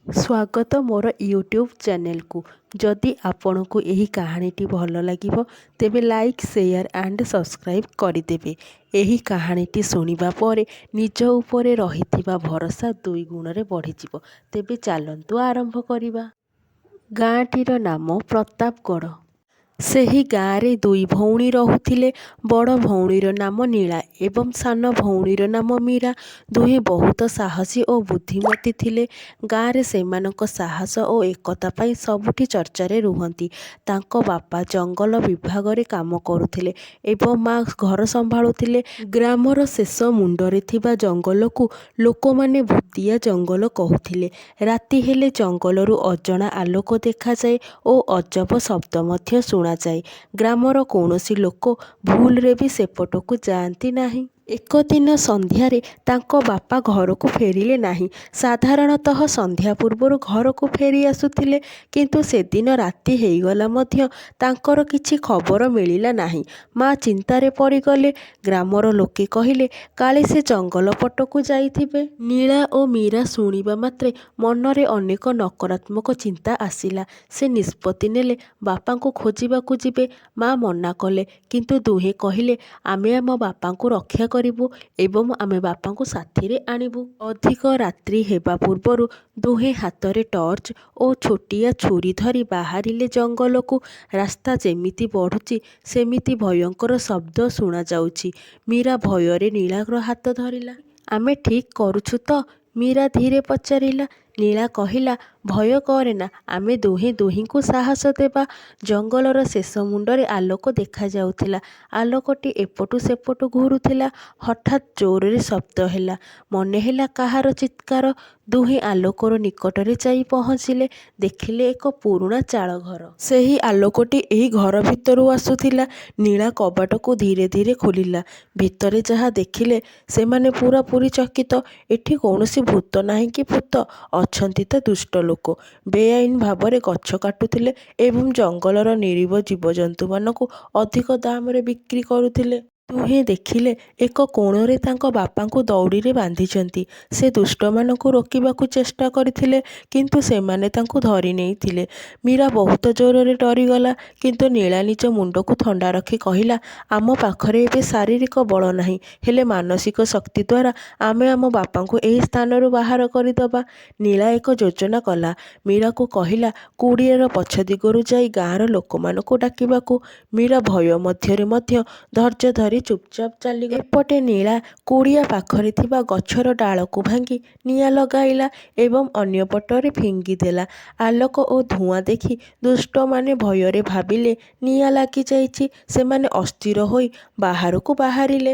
ସ୍ୱାଗତ ମୋର ୟୁଟ୍ୟୁବ୍ ଚ୍ୟାନେଲକୁ। ଯଦି ଆପଣଙ୍କୁ ଏହି କାହାଣୀଟି ଭଲ ଲାଗିବ, ତେବେ ଲାଇକ୍, ସେୟାର ଆଣ୍ଡ ସବସ୍କ୍ରାଇବ୍ କରିଦେବେ। ଏହି କାହାଣୀଟି ଶୁଣିବା ପରେ ନିଜ ଉପରେ ରହିଥିବା ଭରସା ଦୁଇ ଗୁଣରେ ବଢ଼ିଯିବ। ତେବେ ଚାଲନ୍ତୁ ଆରମ୍ଭ କରିବା। ଗାଁଟିର ନାମ ପ୍ରତାପଗଡ଼। ସେହି ଗାଁରେ ଦୁଇ ଭଉଣୀ ରହୁଥିଲେ। ବଡ଼ ଭଉଣୀର ନାମ ନୀଳା ଏବଂ ସାନ ଭଉଣୀର ନାମ ମୀରା। ଦୁହେଁ ବହୁତ ସାହସୀ ଓ ବୁଦ୍ଧିମତୀ ଥିଲେ। ଗାଁରେ ସେମାନଙ୍କ ସାହସ ଓ ଏକତା ପାଇଁ ସବୁଠି ଚର୍ଚ୍ଚାରେ ରୁହନ୍ତି। ତାଙ୍କ ବାପା ଜଙ୍ଗଲ ବିଭାଗରେ କାମ କରୁଥିଲେ ଏବଂ ମା ଘର ସମ୍ଭାଳୁଥିଲେ। ଗ୍ରାମର ଶେଷ ମୁଣ୍ଡରେ ଥିବା ଜଙ୍ଗଲକୁ ଲୋକମାନେ ଭୂତିଆ ଜଙ୍ଗଲ କହୁଥିଲେ। ରାତି ହେଲେ ଜଙ୍ଗଲରୁ ଅଜଣା ଆଲୋକ ଦେଖାଯାଏ ଓ ଅଜବ ଶବ୍ଦ ମଧ୍ୟ ଶୁଣାଯାଏ। ଗ୍ରାମର କୌଣସି ଲୋକ ଭୁଲରେ ବି ସେପଟକୁ ଯାଆନ୍ତି ନାହିଁ। ଏକଦିନ ସନ୍ଧ୍ୟାରେ ତାଙ୍କ ବାପା ଘରକୁ ଫେରିଲେ ନାହିଁ। ସାଧାରଣତଃ ସନ୍ଧ୍ୟା ପୂର୍ବରୁ ଘରକୁ ଫେରି ଆସୁଥିଲେ, କିନ୍ତୁ ସେଦିନ ରାତି ହେଇଗଲା ମଧ୍ୟ ତାଙ୍କର କିଛି ଖବର ମିଳିଲା ନାହିଁ। ମା ଚିନ୍ତାରେ ପଡ଼ିଗଲେ। ଗ୍ରାମର ଲୋକେ କହିଲେ, କାଳେ ସେ ଜଙ୍ଗଲ ପଟକୁ ଯାଇଥିବେ। ନୀଳା ଓ ମୀରା ଶୁଣିବା ମାତ୍ରେ ମନରେ ଅନେକ ନକାରାତ୍ମକ ଚିନ୍ତା ଆସିଲା। ସେ ନିଷ୍ପତ୍ତି ନେଲେ ବାପାଙ୍କୁ ଖୋଜିବାକୁ ଯିବେ। ମା ମନା କଲେ, କିନ୍ତୁ ଦୁହେଁ କହିଲେ, ଆମେ ଆମ ବାପାଙ୍କୁ ରକ୍ଷା କରିବୁ ଏବଂ ଆମେ ବାପାଙ୍କୁ ସାଥିରେ ଆଣିବୁ। ଅଧିକ ରାତ୍ରି ହେବା ପୂର୍ବରୁ ଦୁହେଁ ହାତରେ ଟର୍ଚ୍ଚ ଓ ଛୋଟିଆ ଛୁରୀ ଧରି ବାହାରିଲେ ଜଙ୍ଗଲକୁ। ରାସ୍ତା ଯେମିତି ବଢ଼ୁଛି, ସେମିତି ଭୟଙ୍କର ଶବ୍ଦ ଶୁଣାଯାଉଛି। ମୀରା ଭୟରେ ନୀଳାର ହାତ ଧରିଲା। ଆମେ ଠିକ୍ କରୁଛୁ ତ? ମୀରା ଧୀରେ ପଚାରିଲା। ନୀଳା କହିଲା, ଭୟ କରେନା, ଆମେ ଦୁହେଁ ଦୁହିଁଙ୍କୁ ସାହସ ଦେବା। ଜଙ୍ଗଲର ଶେଷ ମୁଣ୍ଡରେ ଆଲୋକ ଦେଖାଯାଉଥିଲା। ଆଲୋକଟି ଏପଟୁ ସେପଟୁ ଘୁରୁଥିଲା। ହଠାତ୍ ଜୋରରେ ଶବ୍ଦ ହେଲା। ମନେହେଲା କାହାର ଚିତ୍କାର। ଦୁହେଁ ଆଲୋକର ନିକଟରେ ଯାଇ ପହଞ୍ଚିଲେ। ଦେଖିଲେ ଏକ ପୁରୁଣା ଚାଳଘର। ସେହି ଆଲୋକଟି ଏହି ଘର ଭିତରୁ ଆସୁଥିଲା। ନୀଳା କବାଟକୁ ଧୀରେ ଧୀରେ ଖୋଲିଲା। ଭିତରେ ଯାହା ଦେଖିଲେ ସେମାନେ ପୂରାପୂରି ଚକିତ। ଏଠି କୌଣସି ଭୂତ ନାହିଁ କି ପ୍ରେତ। ଅଛନ୍ତି ତ ଦୁଷ୍ଟ ଲୋକ। ବେଆଇନ ଭାବରେ ଗଛ କାଟୁଥିଲେ ଏବଂ ଜଙ୍ଗଲର ନିରୀହ ଜୀବଜନ୍ତୁମାନଙ୍କୁ ଅଧିକ ଦାମରେ ବିକ୍ରି କରୁଥିଲେ। ଦୁହେଁ ଦେଖିଲେ ଏକ କୋଣରେ ତାଙ୍କ ବାପାଙ୍କୁ ଦଉଡ଼ିରେ ବାନ୍ଧିଛନ୍ତି। ସେ ଦୁଷ୍ଟମାନଙ୍କୁ ରୋକିବାକୁ ଚେଷ୍ଟା କରିଥିଲେ, କିନ୍ତୁ ସେମାନେ ତାଙ୍କୁ ଧରିନେଇଥିଲେ। ମୀରା ବହୁତ ଜୋରରେ ଡରିଗଲା, କିନ୍ତୁ ନୀଳା ନିଜ ମୁଣ୍ଡକୁ ଥଣ୍ଡା ରଖି କହିଲା, ଆମ ପାଖରେ ଏବେ ଶାରୀରିକ ବଳ ନାହିଁ, ହେଲେ ମାନସିକ ଶକ୍ତି ଦ୍ୱାରା ଆମେ ଆମ ବାପାଙ୍କୁ ଏହି ସ୍ଥାନରୁ ବାହାର କରିଦେବା। ନୀଳା ଏକ ଯୋଜନା କଲା। ମୀରାକୁ କହିଲା କୁଡ଼ିଆର ପଛ ଦିଗରୁ ଯାଇ ଗାଁର ଲୋକମାନଙ୍କୁ ଡାକିବାକୁ। ମୀରା ଭୟ ମଧ୍ୟରେ ମଧ୍ୟ ଧୈର୍ଯ୍ୟ ଧରି ଚୁପଚାପ ଚାଲିଗଲା। ଏପଟେ ନୀଳା କୁଡ଼ିଆ ପାଖରେ ଥିବା ଗଛର ଡାଳକୁ ଭାଙ୍ଗି ନିଆଁ ଲଗାଇଲା ଏବଂ ଅନ୍ୟ ପଟରେ ଫିଙ୍ଗିଦେଲା। ଆଲୋକ ଓ ଧୂଆଁ ଦେଖି ଦୁଷ୍ଟମାନେ ଭୟରେ ଭାବିଲେ ନିଆଁ ଲାଗିଯାଇଛି। ସେମାନେ ଅସ୍ଥିର ହୋଇ ବାହାରକୁ ବାହାରିଲେ।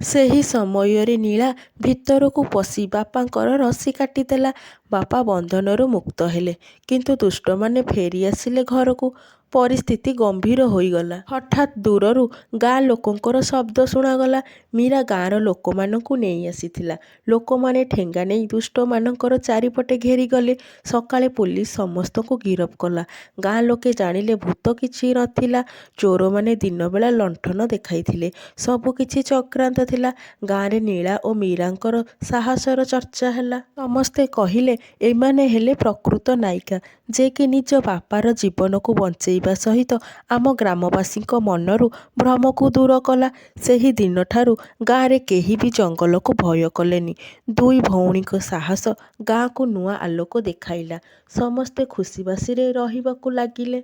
ସେହି ସମୟରେ ନୀଳା ଭିତରକୁ ପଶି ବାପାଙ୍କର ରଶି କାଟିଦେଲା। ବାପା ବନ୍ଧନରୁ ମୁକ୍ତ ହେଲେ, କିନ୍ତୁ ଦୁଷ୍ଟମାନେ ଫେରିଆସିଲେ ଘରକୁ। ପରିସ୍ଥିତି ଗମ୍ଭୀର ହୋଇଗଲା। ହଠାତ୍ ଦୂରରୁ ଗାଁ ଲୋକଙ୍କର ଶବ୍ଦ ଶୁଣାଗଲା। ମୀରା ଗାଁର ଲୋକମାନଙ୍କୁ ନେଇ ଆସିଥିଲା। ଲୋକମାନେ ଠେଙ୍ଗା ନେଇ ଦୁଷ୍ଟମାନଙ୍କର ଚାରିପଟେ ଘେରିଗଲେ। ସକାଳେ ପୋଲିସ ସମସ୍ତଙ୍କୁ ଗିରଫ କଲା। ଗାଁ ଲୋକେ ଜାଣିଲେ ଭୂତ କିଛି ନଥିଲା। ଚୋରମାନେ ଦିନବେଳା ଲଣ୍ଠନ ଦେଖାଇଥିଲେ। ସବୁକିଛି ଚକ୍ରାନ୍ତ ଥିଲା। ଗାଁରେ ନୀଳା ଓ ମୀରାଙ୍କର ସାହସର ଚର୍ଚ୍ଚା ହେଲା। ସମସ୍ତେ କହିଲେ, ଏମାନେ ହେଲେ ପ୍ରକୃତ ନାୟିକା, ଯେ କି ନିଜ ବାପାର ଜୀବନକୁ ବଞ୍ଚେଇବା ସହିତ ଆମ ଗ୍ରାମବାସୀଙ୍କ ମନରୁ ଭ୍ରମକୁ ଦୂର କଲା। ସେହି ଦିନଠାରୁ ଗାଁରେ କେହି ବି ଜଙ୍ଗଲକୁ ଭୟ କଲେନି। ଦୁଇ ଭଉଣୀଙ୍କ ସାହସ ଗାଁକୁ ନୂଆ ଆଲୋକ ଦେଖାଇଲା। ସମସ୍ତେ ଖୁସିବାସିରେ ରହିବାକୁ ଲାଗିଲେ।